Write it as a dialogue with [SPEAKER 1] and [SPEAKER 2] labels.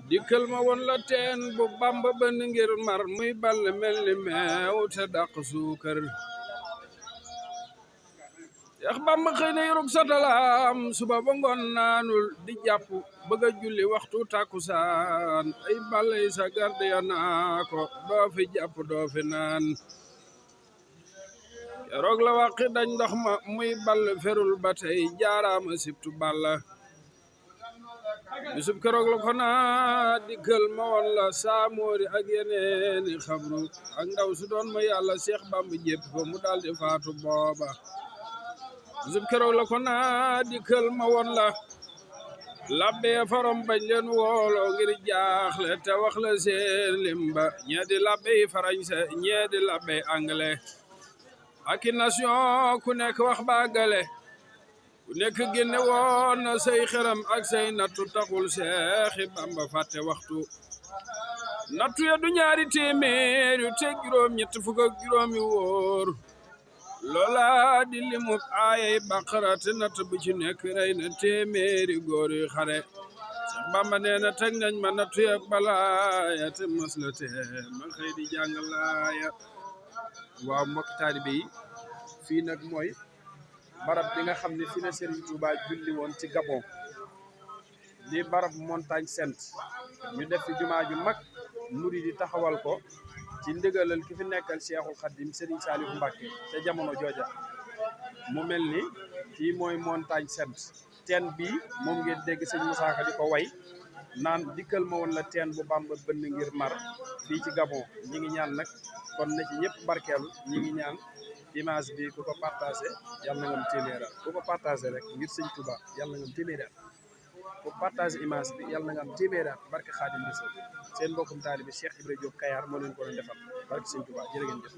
[SPEAKER 1] dikkal ma won la teen bu Bamba bënn ngir mar muy ball mel ni meew te dàq suukar Seex Bamba xëy na yorug satalaam suba ba ngoon naanul di jàpp bëgg a julli waxtu tàkkusaan ay ballay sa garde ya naa ko doo fi jàpp doo fi naan keroog la wàqi dañ ndox ma muy ball ferul ba tey jaaraama sibtu balla bisub keroog la ko naa dikkal ma woon la saamoori ak yeneeni xabru ak ndaw su doon ma yàlla Seex Bamba jépp ko mu daldi faatu booba bisub keroog la ko naa dikkal ma woon la labbe farom bañ leen woolo ngir jaaxle te wax la seen limba ñee di labbe yi farañse ñee di labbe anglais ak nation ku nekk wax baagale ku nekk génne woon na say xeram ak say nattu taxul Seexi Bamba fàtte waxtu nattu ya du ñaari téeméer yu teg juróom ñett fukk ak juróom yu wóor loola di limub aayay Baqara te natt bu ci nekk rey na téeméeri góor yu xare Seex Bamba nee na teg nañ ma nattu ya balaaya te mos la te ma xëy di jàng laaya waaw mbokk taalibe yi fii nag mooy barab bi nga xam ne fi na Serigne Touba julli woon ci Gabon di barab Montagne Sainte ñu def fi jumaa ju mag murid di taxawal ko ci ndigalal ki fi nekkal Cheikhul Khadim Serigne Saliou Mbacké ca jamono jooja mu mel ni fii mooy Montagne Sainte teen bii moom ngeen dégg sëñ Moussa Ka di ko way naan dikkal ma woon la teen bu Bamba bënn ngir mar fii ci Gabon ñi ngi ñaan nag kon na ci ñëpp barkeelu ñi ngi ñaan image bi ku ko partagé yàlla na nga am téeméer at ku ko partagé rek ngir sëñ Touba yàlla na nga am téeméer at ku partagé image bi yàlla na nga am téeméer at barke Xaadim Rasul seen mbokkum taalibe Cheikh Ibrahima Diop Kayar moo leen ko doon defal barke sëñ Touba jërë ngeen jëf